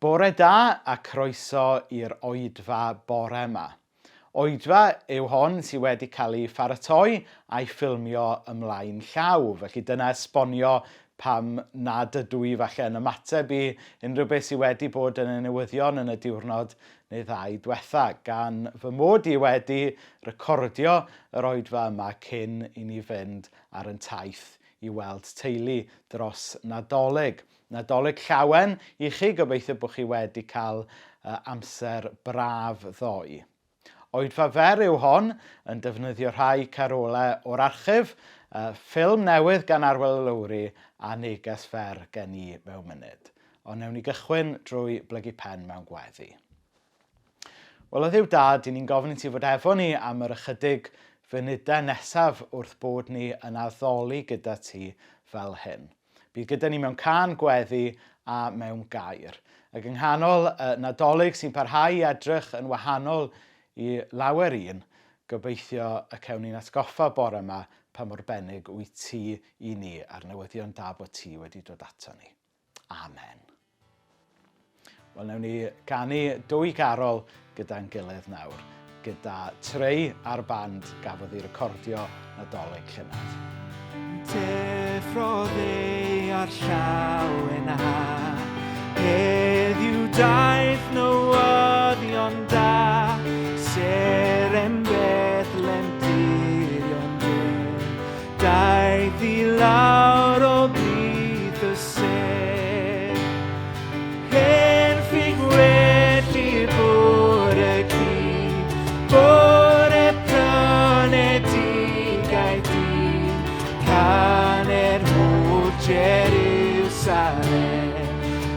Bore da a croeso i'r oedfa bore yma. Oedfa yw hon sydd wedi cael ei pharatoi a'i ffilmio ymlaen llaw, felly dyna esbonio pam nad ydw i falle yn ymateb i unrhyw beth sydd wedi bod yn y newyddion yn y diwrnod neu ddau diwetha, gan fy mod i wedi recordio yr oedfa yma cyn i ni fynd ar yn taith i weld teulu dros Nadolig. Nadolig llawen i chi, gobeithio bod chi wedi cael amser braf ddoe. Oedfa fer yw hon, yn defnyddio rhai carolau o'r archif, ffilm newydd gan Arwel Lowri a neges fer gen i mewn munud. Ond newn ni gychwyn drwy blygu pen mewn gweddi. Wel, o Dduw Dad, i ni'n gofyn i ti fod efo ni am yr ychydig funudau nesaf wrth bod ni yn addoli gyda ti fel hyn. Bydd gyda ni mewn cân gweddi a mewn gair. Ac yng nghanol y Nadolig sy'n parhau i edrych yn wahanol i lawer un, gobeithio y cewn ni'n atgoffa bore yma pa mor bennig wyt ti i ni a'r newyddion da bod ti wedi dod ato ni. Amen. Wel, newn ni ganu dwy garol gyda'n gilydd nawr, gyda Trey a'r band gafodd ei recordio Nadolig llynedd. Deffrodd ei ar llawen a heddiw daeth newyddion da, seren Bethlehem dirion de. Daeth i lawr o blith y sêr. Hen ffug wedi bore cu, bore prynedigaeth dyn, caner holl Jerusalem,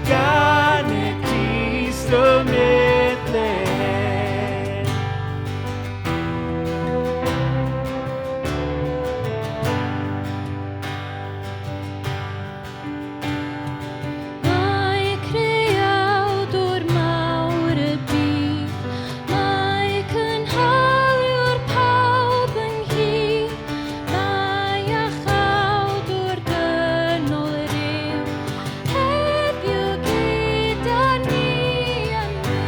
gan y Crist ym Methlehem. Mae creawdwr mawr y byd, mae cynhaliwr pawb ynghyd, mae iachawdwr dynol ryw, heddiw gyda ni yn byw.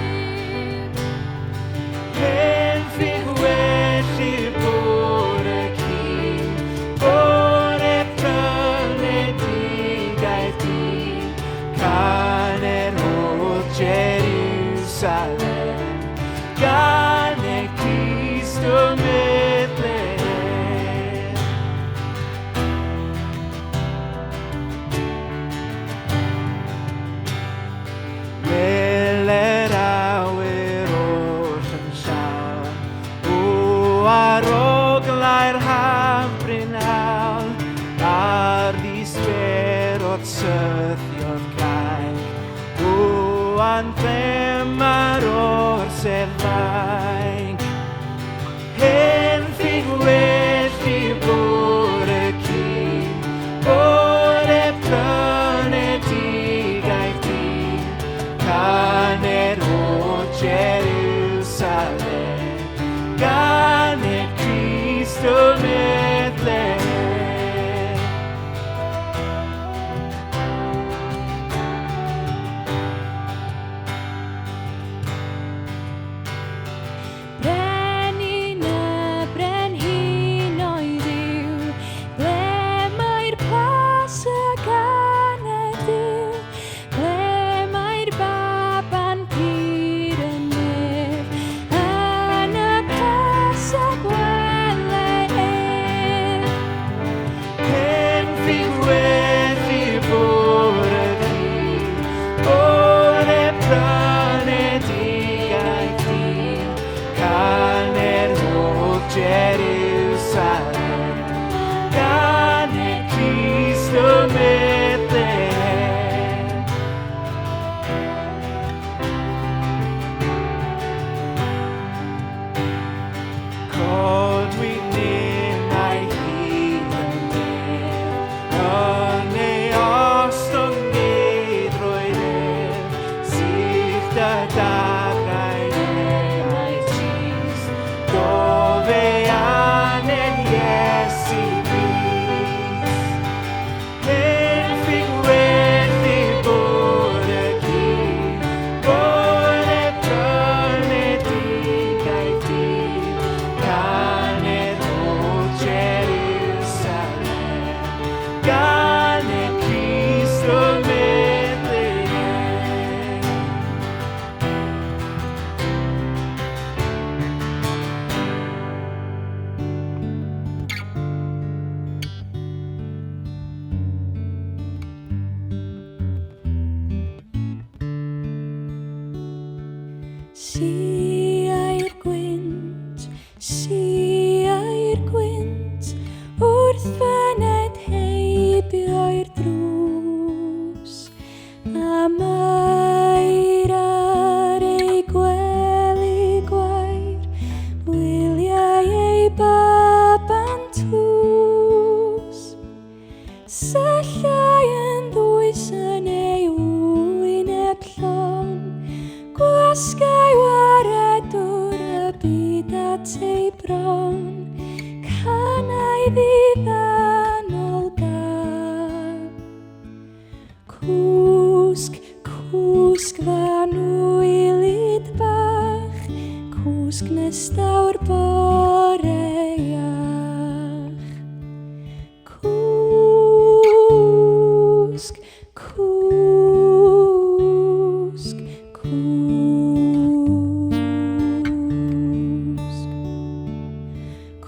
Hen ffug well i'r bore cyn, bore prynedigaeth dyn, can er holl Jerusalem, gan e Crist o Bethlehem. Wele'r awyr oll yn llawn, o aroglau'r haf brynhawn, a'r ddisperodd sythiodd cainc, o anthem ar orsedd fainc. Hen ffug well i bore cyn, bore prynedigaeth dyn, caner o Jerusalem, gan y Crist o Bethlehem. Brenin y brenhinoedd yw, ble mae'r plas y ganed yw, ble mae'r baban pur yn nef, yn y preseb wele ef. Hen ffug wedi bore ddydd, bore prynedigaeth dyn, caner holl Jerusalem, gan y Crist o Bethlehem. Codwyd ninnau hyd yn nef, yn ei ostyngeidrwydd ef, sych dy dagrau enaid trist, dof ei anen Iesu Grist. Hen ffug wedi bod y cyn, Siai'r gwynt wrth fyned heibio i'r drws, a Mair ar ei gwely gwair wyliai ei baban tlws. Syllai yn ddwys yn ei wyneb llon, gwasgai waredwr y byd at ei bron, canai ddiddanol gan. Cwsg, cwsg f'anwylyd bach, cwsg nes daw'r bore iach. Cwsg, cwsg, cwsg.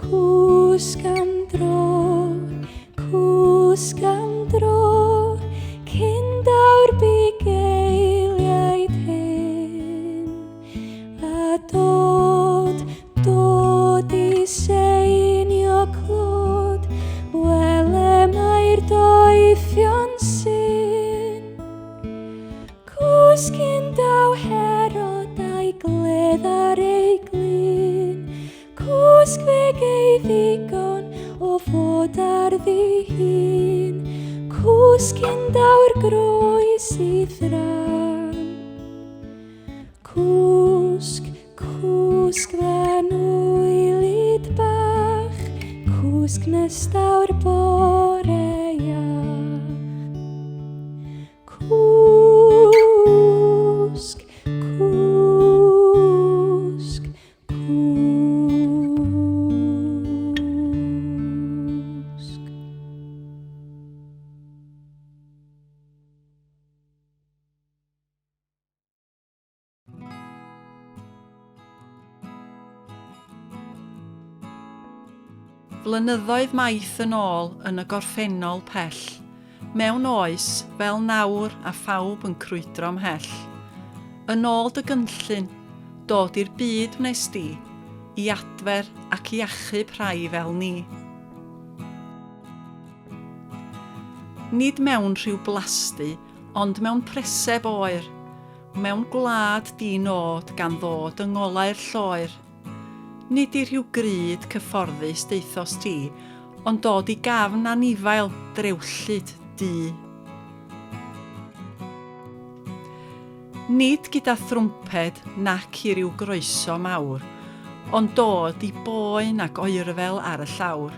Cwsg am dro, cwsg am dro, cyn daw'r bugeiliaid hyn. A dod, dod i seinio clod, wele mae'r doethion syn. Cwsg cyn daw Herod a'i gledd ar ei glin, cwsg fe gei ddigon o fod ar ddihun, cwsg cyn daw'r groes i thran. Cwsg, cwsg f'anwylyd bach, cwsg nes daw'r bore iach. Cwsg, cwsg, cwsg. Flynyddoedd maith yn ôl yn y gorffennol pell, mewn oes fel nawr a phawb yn crwydro mhell. Yn ôl dy gynllun, dod i'r byd wnes di, i adfer ac i achub rhai fel ni. Nid mewn rhyw blasty, ond mewn preseb oer, Mewn gwlad di-nod gan ddod yng ngolau'r lloer. Nid i rhyw grud cyfforddus daethost ti, ond dod i gafn anifail drewllyd du. Nid gyda thrwmped nac i ryw groeso mawr, ond dod i boen ac oerfel ar y llawr.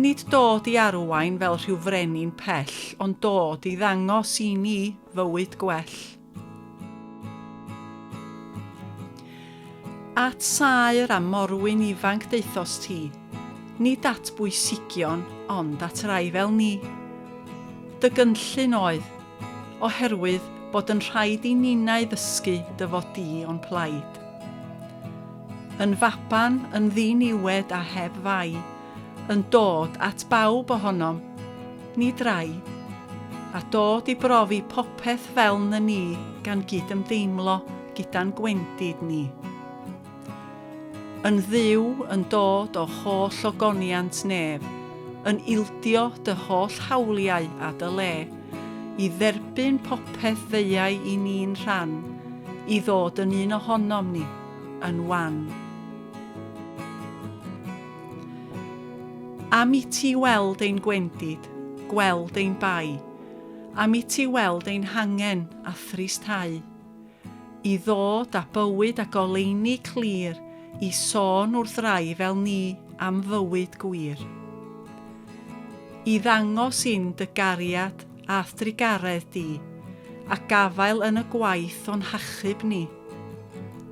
Nid dod i arwain fel rhyw frenin pell, ond dod i ddangos i ni fywyd gwell. At saer a morwyn ifanc daethost ti, nid at bwysigion, ond at rai fel ni. Dy gynllun oedd, oherwydd bod yn rhaid i ninnau ddysgu dy fod di o'n plaid. Yn faban, yn ddiniwed a heb fai, yn dod at bawb ohonom, nid rai, a dod i brofi popeth fel ny ni gan gydymdeimlo gyda'n gwendid ni. Yn Dduw yn dod o holl ogoniant nef, yn ildio dy holl hawliau a dy le, i dderbyn popeth ddeuai i ni'n rhan, i ddod yn un ohonom ni, yn wan. Am i ti weld ein gwendid, gweld ein bai, am i ti weld ein hangen a thristhau. I ddod â bywyd a goleuni clir i sôn wrth rai fel ni am fywyd gwir. I ddangos in dy gariad a'th drugaredd di, a gafael yn y gwaith o'n hachub ni.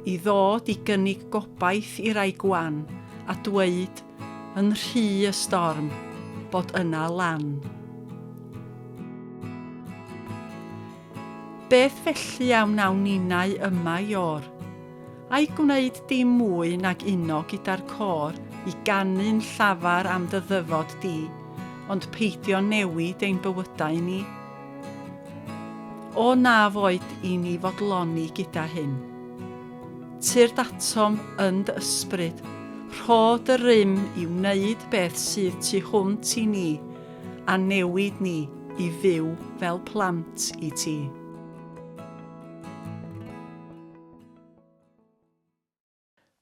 I ddod i gynnig gobaith i rai gwan, a dweud, yn rhy y storm, bod yna lan. Beth felly a wnawn ninnau yma, Ior? Ai gwneud dim mwy nag uno gyda'r côr i ganu'n llafar am dy ddyfod di, ond peidio newid ein bywydau ni? O na foed i ni fodloni gyda hyn. Tyrd atom yn dy ysbryd, Rho dy rym i wneud beth sydd tu hwnt i ni, a newid ni i fyw fel plant i ti.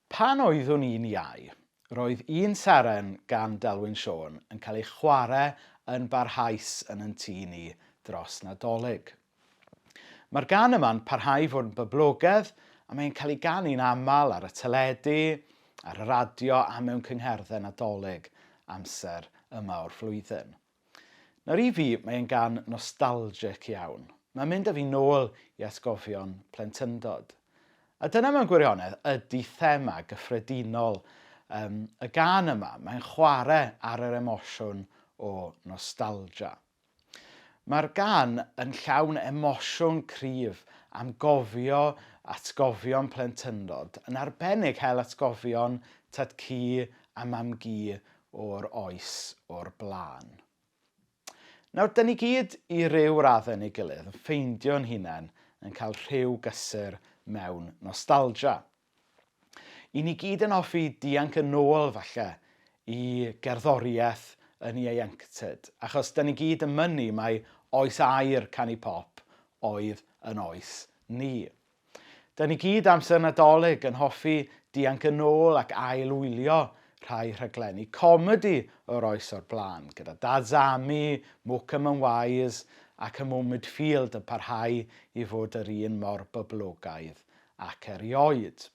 Pan oeddwn i'n iau, roedd un seren gan Delwyn Siôn yn cael ei chwarae yn barhaus yn yn tŷ ni dros Nadolig. Mae'r gân yma'n parhau i fod yn boblogaidd a mae'n cael ei ganu'n aml ar y teledu, ar y radio a mewn cyngherddau Nadolig amser yma o'r flwyddyn. Nawr i fi, mae'n gân nostalgic iawn. Mae'n mynd â fi nôl i atgofion plentyndod. A dyna mewn gwirionedd ydy thema gyffredinol um, y gân yma. Mae'n chwarae ar yr emosiwn o nostalgia. Mae'r gân yn llawn emosiwn cryf am gofio atgofion plentyndod, yn arbennig hel atgofion tad-cu a mam-gu o'r oes o'r blaen. Nawr, dyn ni gyd i ryw raddau neu gilydd yn ffeindio'n hunain yn cael rhyw gysur mewn nostalgia. I ni gyd yn hoffi dianc yn ôl, falle, i gerddoriaeth yn ieuenctid, achos dyn ni gyd yn mynnu mai oes aur canu pop oedd yn oes ni. Da ni gyd amser Nadolig yn hoffi dianc yn ôl ac ail-wylio rhai rhaglenni comedi o'r oes o'r blaen, gyda Dad's Army, Morecambe and Wise ac y Mo Midfield yn parhau i fod yr un mor boblogaidd ac erioed.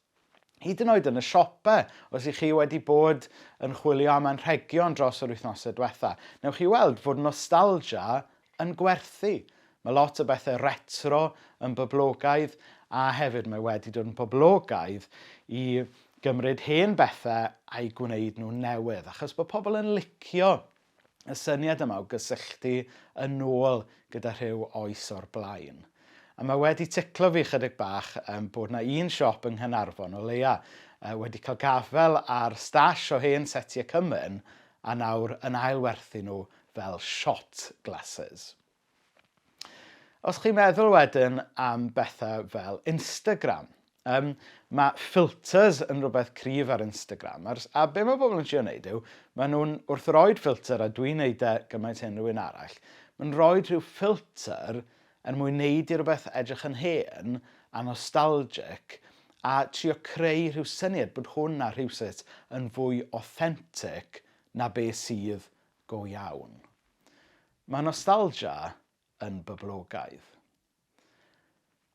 Hyd yn oed yn y siopau, os ych chi wedi bod yn chwilio am anrhegion dros yr wythnosau diwetha, newch chi weld fod nostalgia yn gwerthu. Mae lot o bethau retro yn boblogaidd a hefyd mae wedi dod yn boblogaidd i gymryd hen bethau a'u gwneud nhw'n newydd, achos bod pobl yn licio y syniad yma o gysylltu yn ôl gyda rhyw oes o'r blaen. A mae wedi ticlo fi chydig bach um, bod na un siop yng Nghaernarfon o leia wedi cael gafael ar stash o hen setiau cymyn a nawr yn ailwerthu nhw fel shot glasses. Os chi'n meddwl wedyn am bethau fel Instagram, um, mae filters yn rhywbeth cryf ar Instagram. Ar, a be mae bobl yn trio wneud yw, maen nhw'n wrth roed filter, a dwi'n neud e gymaint unrhyw un arall, mae'n rhoi rhyw filter er mwyn wneud i rhywbeth edrych yn hen a nostalgic, a trio creu rhyw syniad bod hwnna rhywsut yn fwy authentic na be sydd go iawn. Mae nostalgia yn boblogaidd.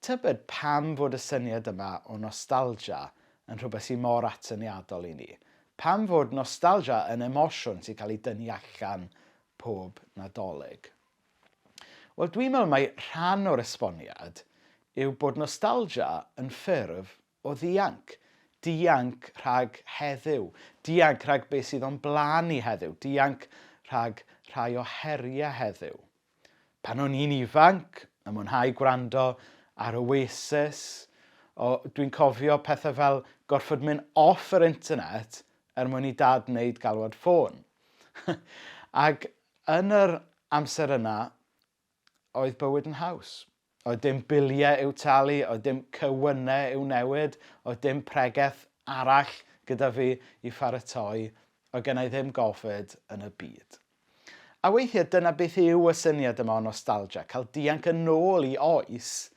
Tybed pam fod y syniad yma o nostalgia yn rhywbeth sy'n mor atyniadol i ni? Pam fod nostalgia yn emosiwn sy'n cael ei dynnu allan pob Nadolig? Wel, dwi'n meddwl mai rhan o'r esboniad yw bod nostalgia yn ffurf o ddianc. Dianc rhag heddiw. Dianc rhag beth sydd o'n blaen ni heddiw. Dianc rhag rhai o heriau heddiw. Pan o'n i'n ifanc, yn mwynhau gwrando ar Oasis, o, dwi'n cofio pethau fel gorfod mynd off yr internet er mwyn i dad wneud galwad ffôn. Ac yn yr amser yna, oedd bywyd yn haws. Oedd dim biliau i'w talu, oedd dim cywynnau i'w newid, oedd dim pregeth arall gyda fi i pharatoi, oedd gen i ddim gofid yn y byd. A weithiau dyna beth yw y syniad yma o nostalgia, cael dianc yn ôl i oes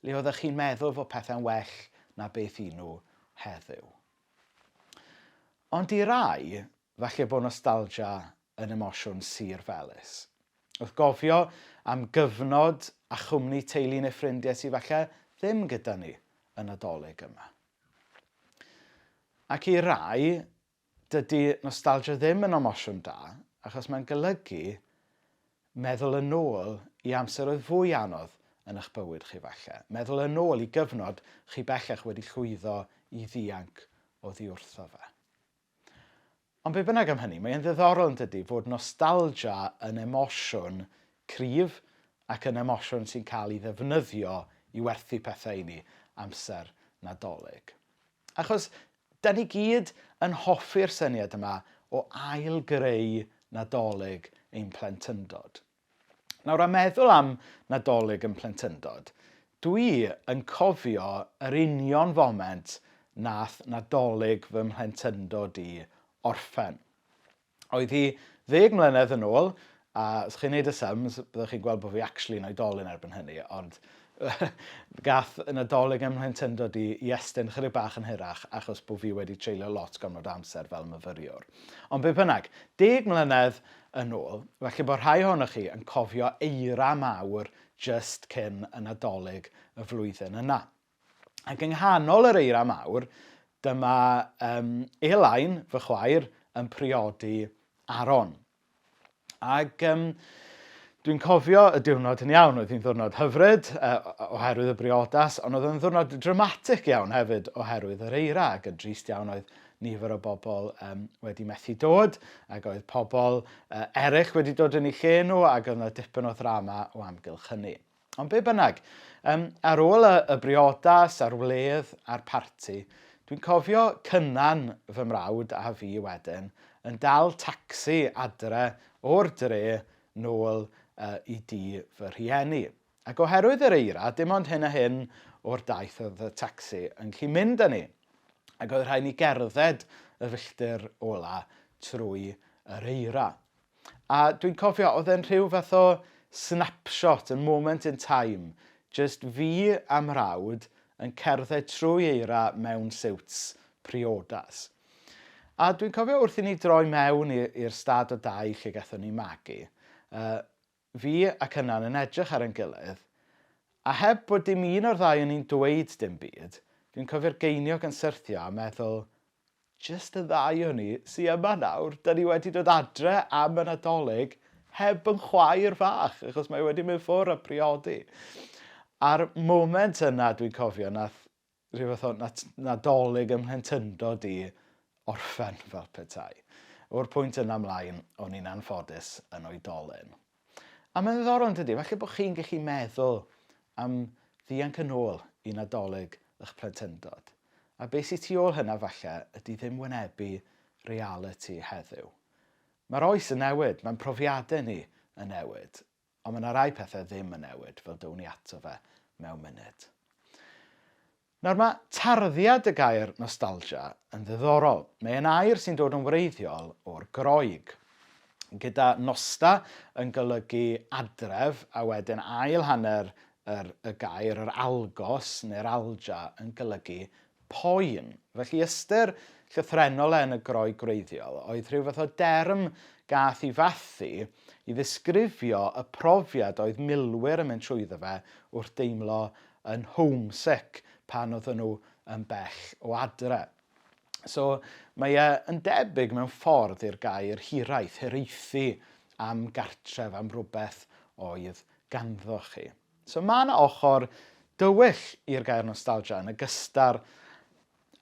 le oeddech chi'n meddwl fod pethau'n well na beth i nhw heddiw. Ond i rai, falle bod nostalgia yn emosiwn sir felys. Wrth gofio am gyfnod a chwmni teulu neu ffrindiau sydd falle ddim gyda ni y Nadolig yma. Ac i rai, dydy nostalgia ddim yn emosiwn da, achos mae'n golygu meddwl yn ôl i amser oedd fwy anodd yn eich bywyd chi falle. Meddwl yn ôl i gyfnod chi bellach wedi llwyddo i ddianc oddi wrtho fe. Ond be bynnag am hynny, mae'n ddiddorol yn dydy fod nostalgia yn emosiwn cryf ac yn emosiwn sy'n cael ei ddefnyddio i werthu pethau i ni amser Nadolig. Achos da ni gyd yn hoffi'r syniad yma o ail-greu Nadolig ein plentyndod. Nawr, a meddwl am Nadolig yn plentyndod, dwi yn cofio yr union foment nath Nadolig fy mhlentyndod i orffen. Oedd hi ddeg mlynedd yn ôl, a os chi'n neud y sums, byddwch chi'n gweld bod fi actually yn oedolyn erbyn hynny, ond gath y Nadolig ym mhlentyndod i i estyn chydig bach yn hirach achos bod fi wedi treulio lot gormod o amser fel myfyriwr. Ond be bynnag, deg mlynedd yn ôl, falle bod rhai ohonoch chi yn cofio eira mawr jyst cyn y Nadolig y flwyddyn yna. Ac yng nghanol yr eira mawr, dyma um, Elain, fy chwaer, yn priodi Aaron. Ac um, dwi'n cofio y diwrnod yn iawn, oedd hi'n ddiwrnod hyfryd oherwydd y briodas, ond oedd yn ddiwrnod dramatic iawn hefyd oherwydd yr eira, ac yn drist iawn oedd nifer o bobl um, wedi methu dod, ac oedd pobl eraill wedi dod yn eu lle nhw, ac oedd yna dipyn o ddrama o amgylch hynny. Ond be bynnag, um, ar ôl y, y briodas a'r wledd a'r parti, dwi'n cofio Cynan fy mrawd a fi wedyn yn dal tacsi adre o'r dre nôl uh, i dŷ fy rhieni. Ac oherwydd yr eira, dim ond hyn a hyn o'r daith oedd y tacsi yn gallu mynd â ni. Ac oedd rhaid ni gerdded y filltir ola trwy yr eira. A dwi'n cofio, oedd e'n rhyw fath o snapshot, a moment in time. Jyst fi a mrawd yn cerdded trwy eira mewn siwts priodas. A dwi'n cofio wrth i ni droi mewn i'r stad o dai lle gathon ni magu, fi a Cynan yn edrych ar ein gilydd, a heb bod dim un o'r ddau o'n ni'n dweud dim byd, dwi'n cofio'r geiniog yn syrthio a meddwl, Jyst y ddau o ni sy yma nawr. Da ni wedi dod adre am y Nadolig heb yn chwaer fach, achos mae wedi mynd ffwrdd a priodi. A'r moment yna, dwi'n cofio, nath rhyw fath o nat Nadolig ym mhlentyndod i orffen fel petai. O'r pwynt yna ymlaen, o'n i'n anffodus yn oedolyn. A mae'n ddiddorol yn dydy, falle bod chi'n gallu meddwl am ddianc yn ôl i Nadolig eich plentyndod. A beth sydd tu ôl hynna falle ydy ddim wynebu realiti heddiw. Mae'r oes yn newid, mae'n profiadau ni yn newid, ond mae yna rai pethau ddim yn newid, fel down ni ato fe mewn munud. Nawr mae tarddiad y gair nostalgia yn ddiddorol. Mae e'n air sy'n dod yn wreiddiol o'r Groeg. Gyda nosta yn golygu adref a wedyn ail hanner yr, y gair, yr algos neu'r algia, yn golygu poen. Felly ystyr llythrennol e yn y Groeg gwreiddiol oedd rhyw fath o derm gath i fathu i ddisgrifio y profiad oedd milwyr yn mynd trwyddo fe wrth deimlo yn homesick pan oedden nhw yn bell o adre. So mae e yn debyg mewn ffordd i'r gair hiraeth, hiraethu am gartref, am rhywbeth oedd ganddo chi. So mae yna ochr dywyll i'r gair nostalgia yn ogystal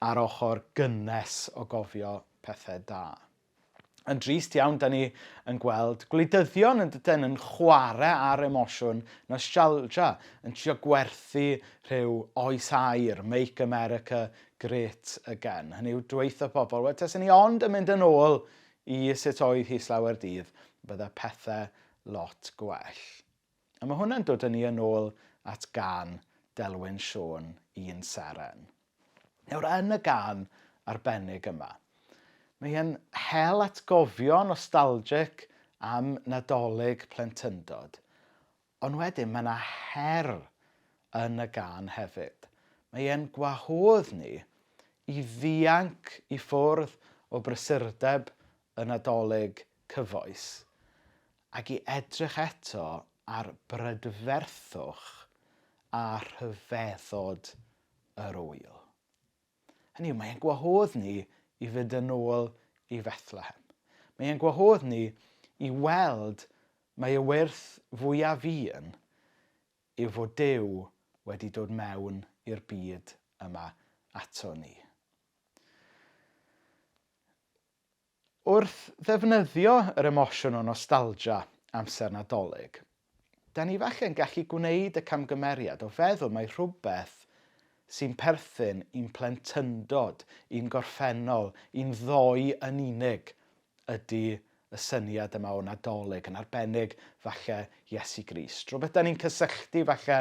â'r ochr gynnes o gofio pethau da. Yn drist iawn, da ni yn gweld gwleidyddion yn dydyn yn chwarae ar emosiwn nostalgia, yn trio gwerthu rhyw oes aur, Make America Great Again. Hynny yw, dweutha pobl, wel, tasen ni ond yn mynd yn ôl i sut oedd hi slawer dydd, bydde pethau lot gwell. A mae hwnna'n dod â ni yn ôl at gân Delwyn Siôn, Un Seren. Nawr, yn y gân arbennig yma, mae e'n hel atgofio nostalgic am Nadolig plentyndod, ond wedyn mae yna her yn y gân hefyd. Mae e'n gwahodd ni i ddianc i ffwrdd o brysurdeb y Nadolig cyfoes ac i edrych eto ar brydferthwch a rhyfeddod yr ŵyl. Hynny yw, mae e'n gwahodd ni i fynd yn ôl i Fethlehem. Mae e'n gwahodd ni i weld mae y wyrth fwyaf un yw fod Duw wedi dod mewn i'r byd yma ato ni. Wrth ddefnyddio yr emosiwn o nostalgia amser Nadolig, da ni falle yn gallu gwneud y camgymeriad o feddwl mai rhywbeth sy'n perthyn i'n plentyndod, i'n gorffennol, i'n ddoe yn unig ydy y syniad yma o Nadolig, yn arbennig falle Iesu Grist. Rhywbeth da ni'n cysylltu falle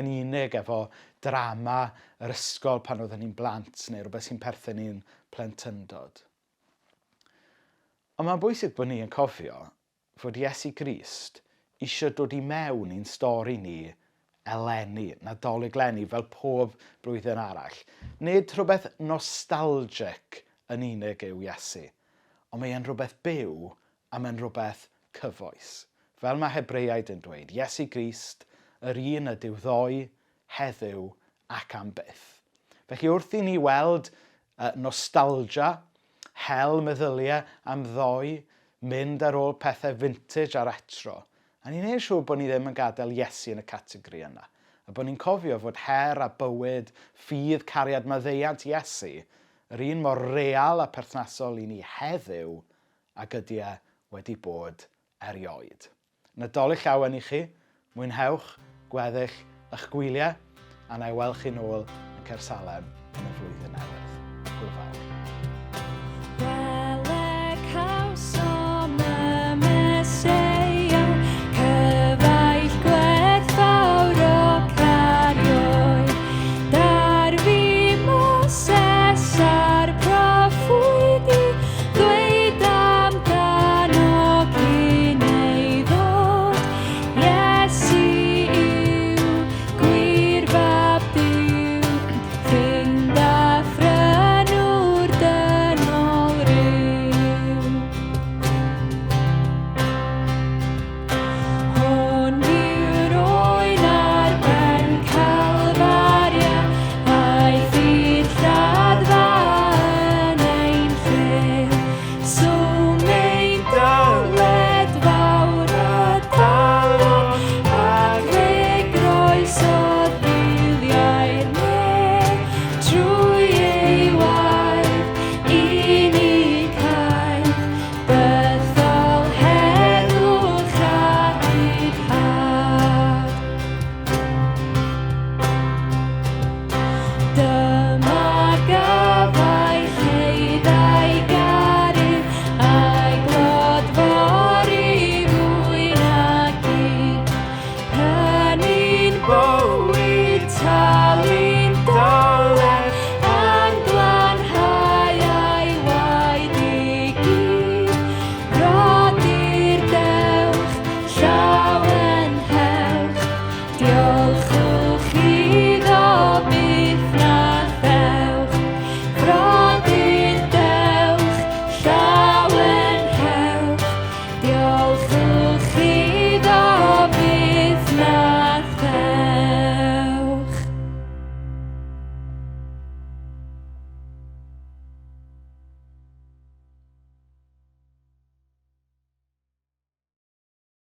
yn unig efo drama yr ysgol pan oedden ni'n blant neu rhywbeth sy'n perthyn i'n plentyndod. Ond mae'n bwysig bod ni yn cofio fod Iesu Grist eisiau dod i mewn i'n stori ni eleni, Nadolig leni, fel pob blwyddyn arall. Nid rhywbeth nostalgic yn unig yw Iesu, ond mae e'n rhywbeth byw a mae'n rhywbeth cyfoes. Fel mae Hebreaid yn dweud, Iesu Grist, yr un ydyw ddoe, heddiw ac am byth. Felly wrth i ni weld nostalgia, hel meddyliau am ddoe, mynd ar ôl pethau vintage a retro, a ni'n neud siŵr bod ni ddim yn gadael Iesu yn y categori yna. A bod ni'n cofio fod her a bywyd, ffydd, cariad, maddeuant Iesu, yr un mor real a perthnasol i ni heddiw ag ydy e wedi bod erioed. Nadolig llawen i chi, mwynhewch gweddill eich gwyliau, a na i weld chi nôl yn Caersalem yn y flwyddyn newydd. Hwyl fawr.